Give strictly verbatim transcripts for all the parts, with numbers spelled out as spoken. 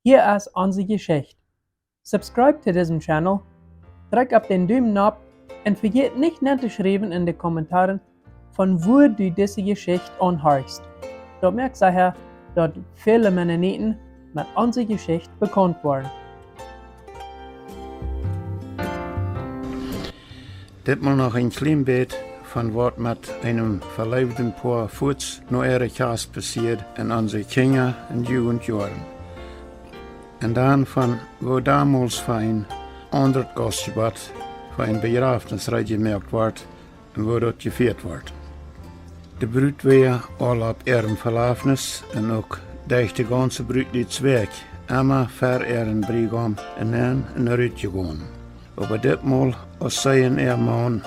Hia es onse Jeschicht. Subscribe to disen Channel, drekj opp dän Dumen nopp un vejät nich nen to schriewen en de Kommentaren, von wua du dise Jeschicht aunhorchst. Daut moakt secha, daut väle Mennoniten met onse Jeschicht bekaunt woaren. Ditmol noch een kjlien bät von waut met eenem veleewden Poa fuaz no äare Kjast passieed en onse Kjinja- un Jugendjoaren. Un dan von woo domols fa een aundret Gaustjebott, fa een Bejrafnis reed jemoakt wort un woo daut jefieet wort. De Brut wia aul opp äarem Velafnis un uk derch de gaunze Brutliedskjoakj emma ver äaren Briegaum enenn un erut jegonen. Oba ditmol, aus see un äa Maun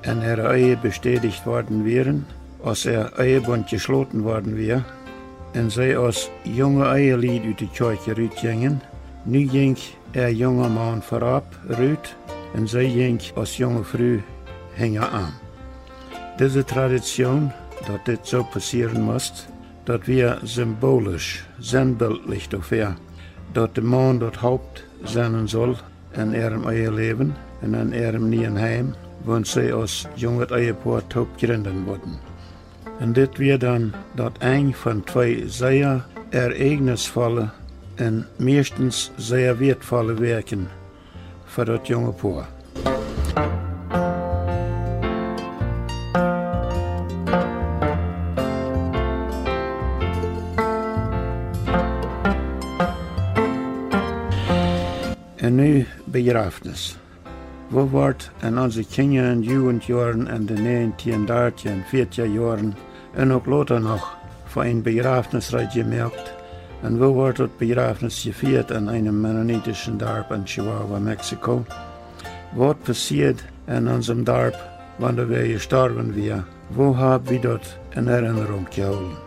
en äare Ehe bestädicht worden wieren, aus äa Ehebunt jeschloten worden wia, un see aus junge Ehelied ut de Kjoakj rutjinjen, nu jinkj äa junga Maun verop rut un see jinkj aus junge Fru hinja am. Dise Tradition, daut dit soo passieren must, daut wia symbolisch, sennbiltlich doafäa, daut de Maun daut Haupt sennen sull en äarem Eheläwen un en äarem nieen Heim, waut see aus junget Ehepoa toop jrinden wudden. Un dit wia dan daut Enj von twee sea ereignisvolle un mieeschtens sea wieetvolle Wäakjen fa daut junge Poa. Un nu Bejrafnis. Woo wort en onse Kjinja- un Jugendjoaren en de näajentieen dartja un vieetja Joaren un uk lota noch fa een Bejrafnis reed jemoakt, un woo wort daut Bejrafnis jefieet en eenem mennonitischen Darp en Chihuahua, Mexiko? Waut passieed en onsem Darp, wan wäa jestorwen wia? Woo hab wie daut en Erinnerung jehoolen?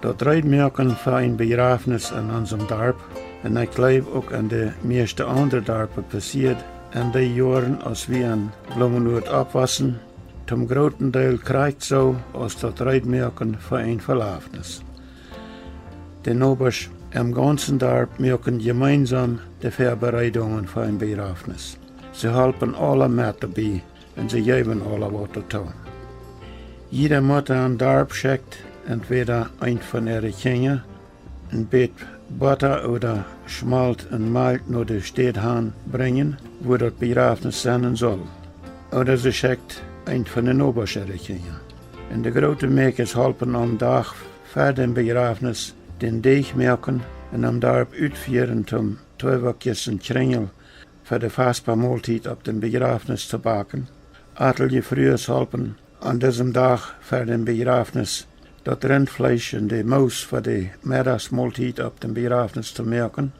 Daut reed moaken fa een Bejrafnis en onsem Darp, un ekj jleew uk en de mieeschte aundre Darpa, passieed en dee Joaren aus wie en Blumenort oppwossen, toom grooten Deel krakjt soo aus daut reed moaken fa een Velafnis. De Nobasch em gaunzen Darp moaken jemeensom de Väabereidungen fa een Bejrafnis. See holpen aula met doabie un see jeewen aula waut doatoo. Jiede Mutta em Darp schekjt entwäda eent von äare Kjinja een bät Botta ooda Schmolt un Malkj no de Städ han brinjen, wua daut Bejrafnis sennen sull, ooda see schekjt eent von de Nobasch äare Kjinja. Un de groote Mäakjes holpen aum Dach ver däm Bejrafnis dän Deajch moaken un em Darp utfieren toom Tweebackjes un Kjrinjel fa de Vaspamoltiet opp däm Bejrafnis to backen. Atelje Frues holpen aun disem Dach ver däm Bejrafnis daut Rintfleesch un de Moos fa de Meddachsmoltiet opp däm Bejrafnis to moaken,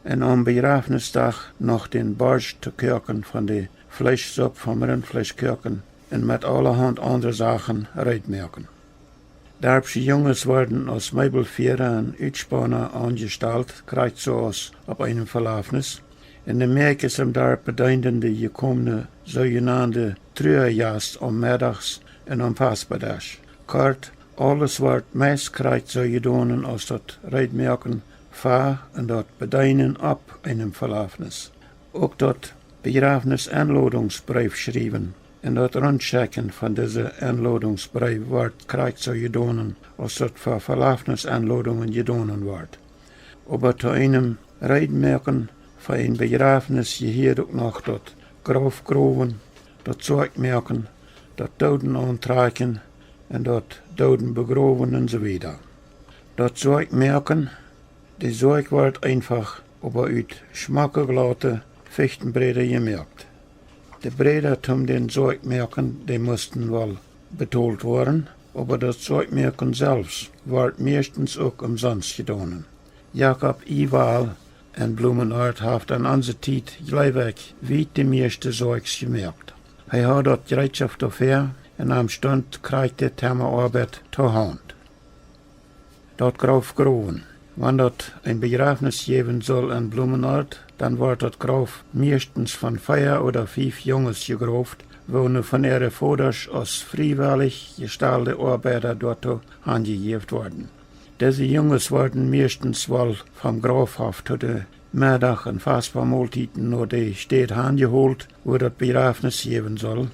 un aum Bejrafnisdach noch dän Borscht to koaken von de Fleeschsupp vom Rintfleeschkoaken un met aulahaunt aundre Sachen reed moaken. Darpsche Junges worden aus Meebelfiera un Utspauna aunjestalt, krakjt soo aus opp eenem Velafnis, un de Mäakjes em Darp bedeenden de jekomne soojenande Truajast aum Meddachs un aum Vaspadesch. Kort, aules wort meist krakjt soo jedonen aus daut reed moaken fa un daut bedeenen opp eenem Velafnis. Uk daut Bejrafnis-Enlodungsbreef schriewen un daut Runtschekjen von dise Enlodungsbreef wort krakjt soo jedonen aus daut fa Velafnis-Enlodungen jedonen wort. Oba to eenem reed moaken fa een Bejrafnis jehieed uk noch daut Grauf growen, daut Soakj moaken, daut Dooden auntrakjen un daut Dooden begrowen un soo wieda. Daut Soakj moaken, de Soakj wort eenfach oba ut schmocke glaute Fichtenbräda jemoakt. De Bräda toom dän Soakj moaken, dee musten woll betolt woaren, oba daut Soakj moaken selfst wort mieeschtens uk omsonst jedonen. Jakob I. Wall en Blumenort haft en onse Tiet, jleew ekj, wiet de mieeschte Soakjs jemoakt. Hee haud daut Jereetschoft doafäa un am stunt krakjt de Temma Oabeit to Haunt. Daut Grauf growen. Wan daut een Bejrafnis jäwen sull en Blumenort, dan wort daut Grauf mieeschtens von vea ooda fief Junges jegroft, woone von äare Vodasch aus friewellich jestalde Oabeida doatoo hanjejäft worden. Dise Junges worden mieeschtens woll vom Graufhoff to de Meddach- un Vaspamoltieden no de Städ hanjeholt, wua daut Bejrafnis jäwen sull,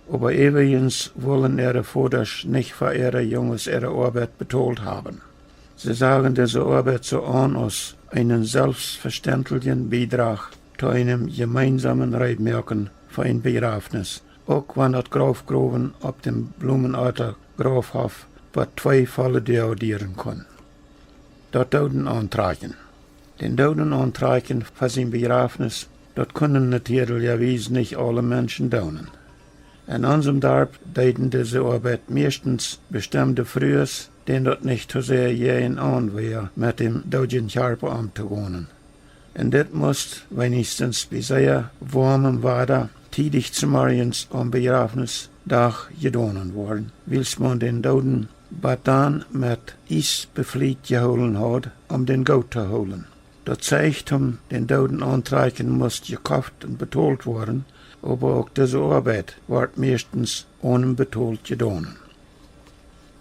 oba äwriens wullen äare Vodasch nich fa äare Junges äare Oabeit betolt haben. See sagen dise Oabeit soo aun aus eenen selfstvestentlichen Biedrach to eenem jemeensomen Reedmoaken fa een Bejrafnis, uk wan daut Graufgrowen opp däm Blumenörter Graufhoff bott twee volle Doag dieren kunn. Daut Dooden auntrakjen. Dän Dooden auntrakjen fa sien Bejrafnis, daut kunnen natieedlichawies nich aule Menschen doonen. En onsem Darp deeden dise Oabeit mieeschtens bestemde Frues, dän daut nich too sea jäajenaun wia, met däm doodjen Kjarpa omtogonen. Un dit must weinichstens bie sea woamem Wada tiedich zemorjens aum Bejrafnisdach jedonen woaren, wiels maun dän Dooden bott dan met Iess befriet jehoolen haud, om dän goot to hoolen. Daut Zeich toom dän Dooden auntrakjen must jekoft un betolt woaren, oba uk dise Oabeit wort mieeschtens onen betolt jedonen.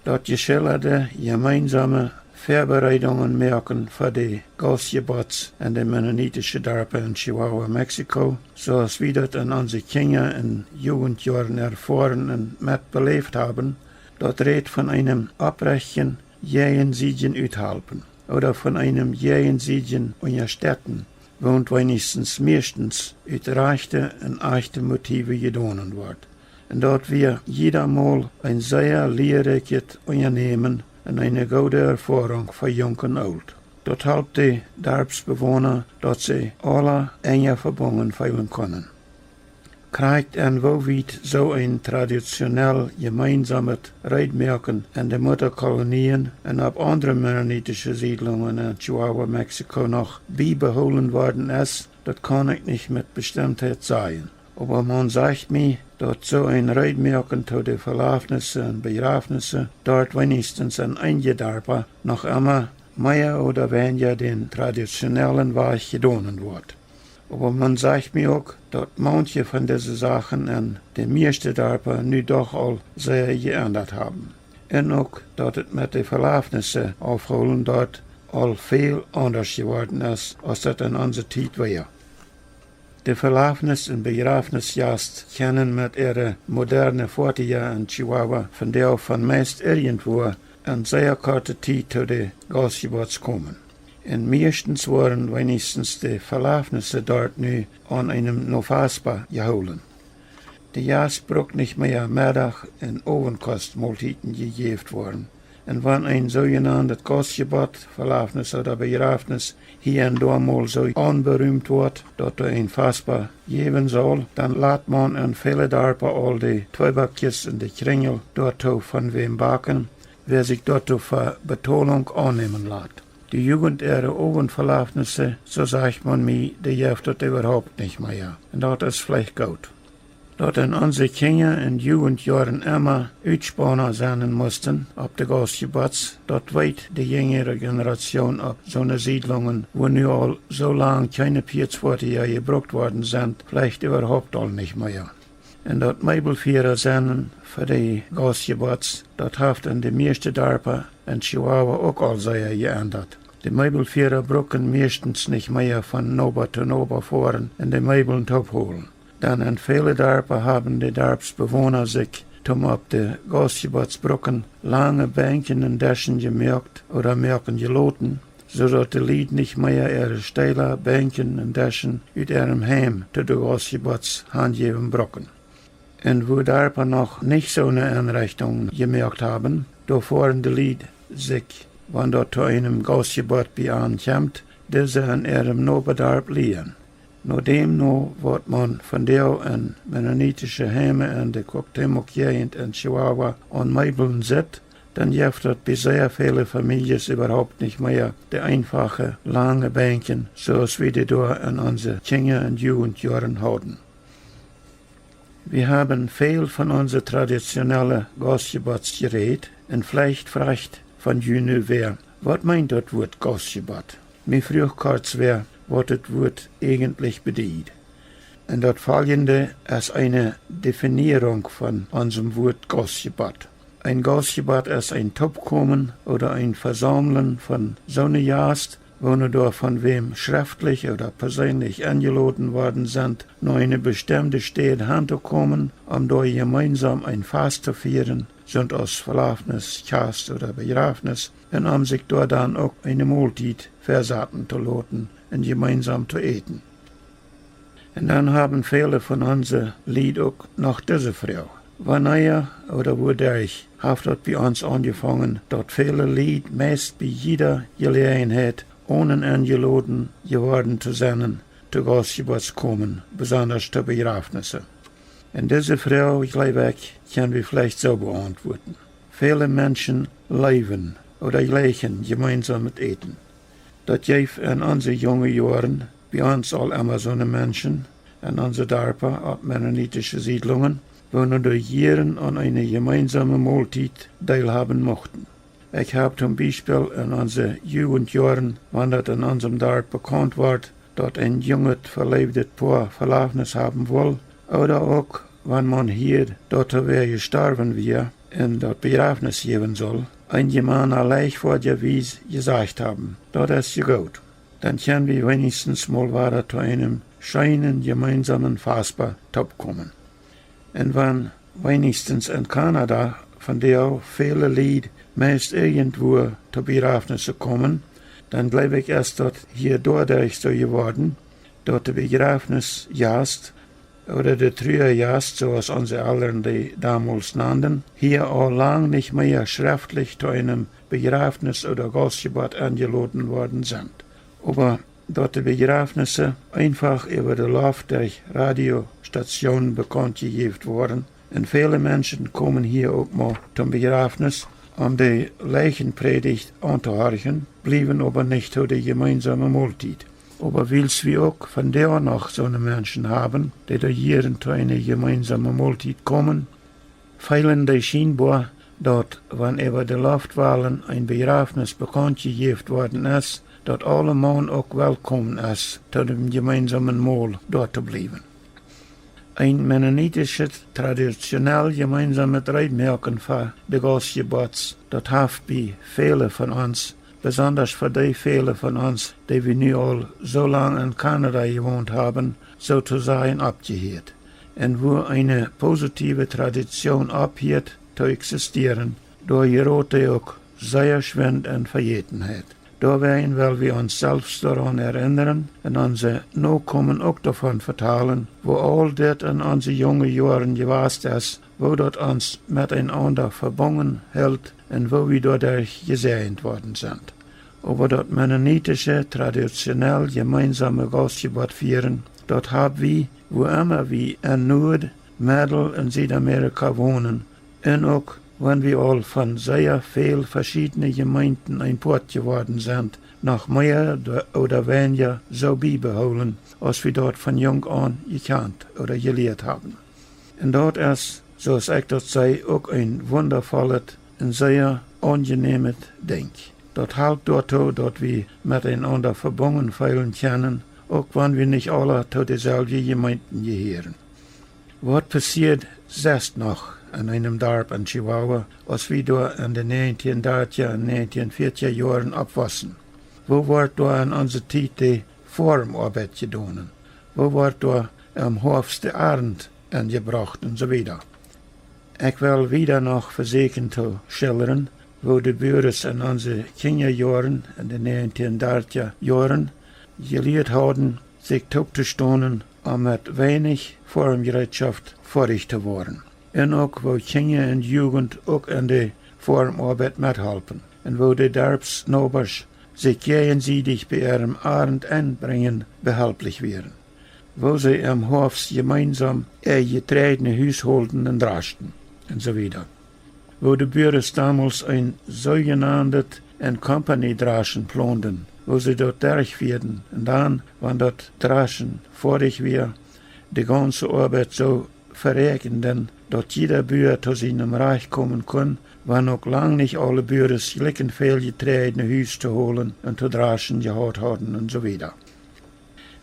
Daut jeschildade jemeensome Väabereidungen moaken fa de Gaustjebotts en de mennonitische Darpa en Chihuahua, Mexiko, soo aus wie daut en onse Kjinja- un Jugendjoaren erfoaren un metbeläft haben, daut rät von eenem oprechtjen jäajensiedjen Uthalpen ooda von eenem jäajensiedjen Unjastetten, waut weinichstens mieeschtens ut rajchte un ajchte Motive jedonen wort. Un daut wia jiedamol een sea liarikjet Unjanämen un eene goode Erfoarunk fa Junk un Oolt. Daut halpt de Darpsbewona, daut see aula enja vebungen feelen kunnen. Krakjt en woo wiet soo een traditionell jemeensomet Reedmoaken en de Muttakolonien un opp aundre mennonitische Siedlungen en Chihuahua, Mexiko noch biebehoolen worden es, daut kaun ekj nich met Bestemtheit sajen. Oba maun sajcht mie, daut soo een Reedmoaken to de Velafnisse un Bejrafnisse doa weinichstens en eenje Darpa noch emma mea ooda weinja dän traditionellen Wajch jedonen woat. Oba maun sajcht mie uk, daut maunche von dise Sachen en de mieeschte Darpa nu doch aul sea jeendat haben. Un uk, daut et met de Velafnisse aufhoolen doa aul väl aundasch jeworden es, aus daut en onse Tiet wia. De Velafnis- un Bejrafnisjast kjennen met äare moderne Foatieja en Chihuahua vondoag von meist irjentwua en sea korte Tiet to de Gaustjebotts komen. Un mieeschtens woaren weinichstens de Velafnisse doa nu aun eenem Nofaspa jehoolen. De Jast brukt nich mea Meddach- un Owentkost-Moltieden jejäft woaren. Un wan een soojenantet Gaustjebott, Velafnis ooda Bejrafnis hia un doa mol soo aunberümt woat, daut doa een Faspa jäwen saul, dan lat maun en väle Darpa aul de Tweebackjes un de Kjrinjel doatoo von wäm backen, wäa sikj doatoo fa Betolunk aunnämen lat. De Jugent äare Owentvelafnisse, soo sajcht maun mie, dee jeft daut äwahaupt nich mea. Un daut es veleicht goot. Daut en onse Kjinja- un Jugentjoaren emma Utspauna sennen musten opp de Gaustjebotts, daut weet de jinjere Generation opp soone Siedlungen, wua nu aul soo lang kjeene Pieedsfoatieja jebrukt worden sent, veleicht äwahaupt aul nich mea. Un daut Meebelfiera sennen fa de Gaustjebotts, daut haft en de mieeschte Darpa en Chihuahua uk aul sea jeendat. De Meebelfiera bruken mieeschtens nich mea von Noba to Noba foaren un de Meebeln toopholen. Dan en väle Darpa haben de Darpsbewona sikj, toom opp de Gaustjebotts bruken, lange Benkjen un Deschen jemoakt ooda moaken jeloten, soo daut de Lied nich mea äare Steela, Benkjen un Deschen ut äarem Heim to de Gaustjebotts hanjäwen bruken. Un wua Darpa noch nich soone Enrechtunk jemoakt haben, doa foaren de Lied sikj, wan daut to eenem Gaustjebott bie aun kjemt, dise en äarem Nobadarp lieen. No däm no, waut maun vondoag en mennonitische Heime en de Cuauhtémoc Jäajent en Chihuahua aun Meebeln sitt, dan jeft daut bie sea väle Famieljes äwahaupt nich mea de eenfache, lange Benkjen, soo aus wie dee doa en onse Kjinja- un Jugentjoaren hauden. Wie haben väl von onse traditionelle Gaustjebotts jerät, un veleicht frajcht von ju nu wäa: Waut meent daut Wuat Gaustjebott? Mie fruach kort wäa, waut daut Wuat ejentlich bediet. Un daut foljende es eene Definierunk von onsem Wuat Gaustjebott. Een Gaustjebott es een Toopkomen ooda een Vesaumlen von soone Jast, woone doa von wäm schreftlich ooda perseenlich enjeloden worden sent, no eene bestemde Städ hantokomen, om doa jemeensom een Fast to fieren, soont aus Velafnis, Kjast ooda Bejrafnis, un om sikj doa dan uk eene Moltiet väasaten to loten un jemeensom to äten. Un dan haben väle von onse Lied uk noch dise Froag: Wanea ooda wuaderch haft daut bie ons aunjefongen, daut väle Lied meist bie jiede Jeläajenheit, onen enjeloden jeworden to sennen, to Gaustjebotts komen, besondasch to Bejrafnisse? Un dise Froag, jleew ekj, kjenn wie veleicht soo beauntwuaden: Väle Menschen leewen ooda jleichen jemeensomet Äten. Daut jeef en onse junge Joaren bie ons aul emma soone Menschen en onse Darpa opp mennonitische Siedlungen, woone doa jieren aun eene jemeensome Moltiet deelhaben muchten. Ekj hab toom Biespel en onse Jugendjoaren, wan daut en onsem Darp bekaunt wort, daut een junget veleewdet Poa Velafnis haben wull, ooda uk, wan maun hieed, daut doa wäa jestorwen wia un daut Bejrafnis jäwen sull, eenje Mana leichtfoadjawies jesajcht haben: Daut es je goot. Dan kjenn wie weenichstens mol wada to eenem scheenen jemeensomen Faspa toopkomen. Un wan weenichstens en Kanada vondoag väle Lied meist irjentwua to Bejrafnisse komen, dan jleew ekj, es daut hia doaderch soo jeworden, daut de Bejrafnisjast ooda de Truajast, soo aus onse Elren dee domols nanden, hia aul lang nich mea schreftlich to eenem Bejrafnis ooda Gaustjebott enjeloden worden sent, oba daut de Bejrafnisse eenfach äwa de Loft derch Radiostationen bekaunt jejäft woaren. Un väle Menschen komen hia uk mau toom Bejrafnis, om de Leichenprädicht auntohorchen, bliewen oba nich to de jemeensome Moltiet. Oba wiels wie uk vondoag noch soone Menschen haben, dee doa jieren to eene jemeensome Moltiet komen, feelen dee schienboa, daut wan äwa de Loftwalen een Bejrafnis bekaunt jejäft worden es, daut aulemaun uk welkomen es, to däm jemeensomen Mol doa to bliewen. Een mennonitischet traditionell jemeensomet Reedmoaken fa de Gaustjebotts, daut haft bie väle von ons, besondasch fa dee väle von ons, dee wie nu aul soo lang en Kanada jewont haben, soo to sajen oppjehieet. Un wua eene positiewe Tradition opphieet to existieren, doa jerot dee uk sea schwind en Vejätenheit. Doawäajen well wie ons selfst doaraun erinnren un onse Nokomen uk doavon vetalen, woo aul dit en onse junge Joaren jewast es, woo daut ons metenaunda vebungen hilt un woo wie doaderch jesäajent worden sent. Oba daut mennonitische, traditionell jemeensome Gaustjebott fieren, daut hab wie, wua emma wie en Nuad-, Meddel- un Südamerika wonen, un uk wan wie aul von sea väl veschiedne Jemeenten een Poat jeworden sent, noch mea do-, ooda weinja soo biebehoolen, aus wie daut von junk aun jekjant ooda jelieet haben. Un daut es, soo aus ekj daut säd, uk een wundavollet un sea aunjenämet Dinkj. Daut halpt doatoo, daut wie metenaunda vebungen feelen kjennen, uk wan wie nich aula to deselwje Jemeenten jehieren. Waut passieed sest noch en eenem Darp en Chihuahua, aus wie doa en de näajentieen dartja un näajentieen fiatja Joaren oppwossen? Woo wort doa en onse Tiet de Foarmoabeit jedonen? Woo wort doa em Hoafst de Arnt enjebrocht un soo wieda? Ekj well wieda noch vesieekjen to schildren, woo de Buares en onse Kjinjajoaren, en de näajentieen dartja Joaren, jelieet hauden, sikj toop to stonen, om met weinich Foarmjereetschoft foadich to woaren. Un uk woo Kjinja un Jugent uk en de Foarmoabeit metholpen. Un woo de Darpsnobasch sikj jäajensiedich bie äarem Arnt enbrinjen behelplich wieren. Woo see em Hoafst jemeensom äa Jetreid no Hus holden un draschten, un soo wieda. Woo de Buares domols een soojenandet Company-Draschen plonden, woo see daut derchfieeden un dan, wan daut Draschen foadich wia, de gaunze Oabeit soo veräakjenden, daut jieda Bua to sienem Rajcht komen kunn, wan uk lang nich aule Buares jlikj väl Jetreid no Hus to holen un to draschen jehaut hauden un soo wieda.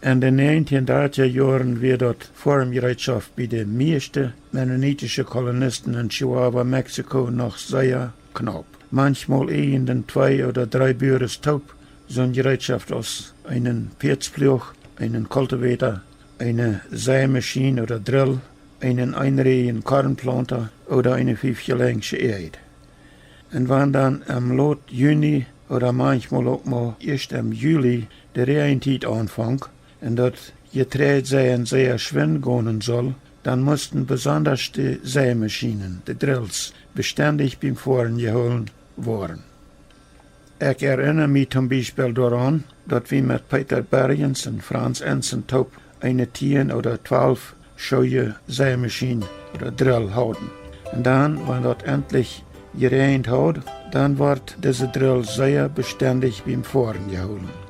En de näajentieen dartja Joaren wia daut Foarmjereetschoft bie de mieeschte mennonitische Kolonisten en Chihuahua, Mexiko noch sea knaup. Manchmol ieejenden twee ooda dree Buares toop soon Jereetschoft aus eenen Pieedspluach, eenen Cultivator, eene Seimaschien ooda Drill, eenen eenräajen Kornplaunta ooda eene fiefjelenksche Äajd. Un wan dan em lot Juni ooda manchmol uk mau ieescht em Juli de Räajentiet aunfunk un daut Jetreidseien sea schwind gonen sull, dan musten besondasch de Seimaschienen, de Drills, bestendich biem Foaren jehoolen woaren. Ekj erinna mie toom Biespel doaraun, daut wie met Peter Berjens un Franz Enssen toop eene tieen ooda twalf Schooje Seimaschien ooda Drill hauden. Un dan, wan daut entlich jeräajent haud, dan wort dise Drill sea bestendich biem Foaren jehoolen.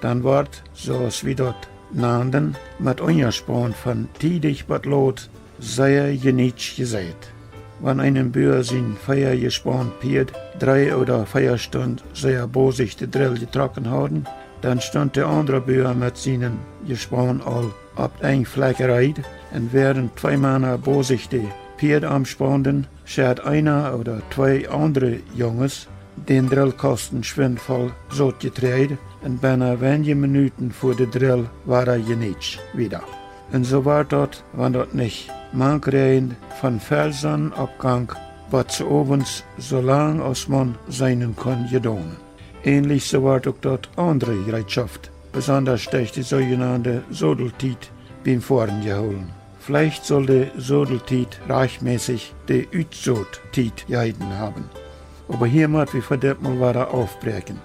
Dan wort, soo aus wie daut nanden, met Unjaspaun von tiedich bat lot sea jenietsch jeseit. Wan eenem Bua sien vea Jespaun Pieed dree ooda vea Stund sea bosich de Drill jetrocken hauden, dan stunt de aundra Bua met sienen Jespaun aul opp een Flakj reed, un wäarent twee Mana bosich de Pieed omspaunden, schedd eena ooda twee aundre Junges dän Drillkausten schwind voll Sotjetreid, un benna weinje Minuten fua de Drill wada jenietsch wieda. Un soo wort daut, wan daut nich mank räajend, von väl Sonnoppgank bat sowents, soo lang aus maun seenen kunn, jedonen. Änlich soo wort uk daut aundre Jereetschoft, besondasch derch de soojenande Sodeltiet, biem Foaren jehoolen. Veleicht sull de Sodeltiet rajchtmässich de Utsottiet jeheeten haben. Oba hia mott wie fa ditmol wada aufbräakjen.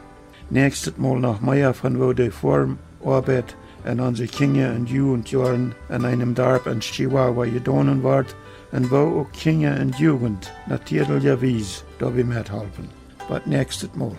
Näakjstet Mol noch mea von woo de Foarmoabeit en onse Kjinja- un Jugentjoaren en eenem Darp en Chihuahua jedonen wort un woo uk Kjinja un Jugent natieedlicha Wies doabie metholpen. Bat näakjstet Mol.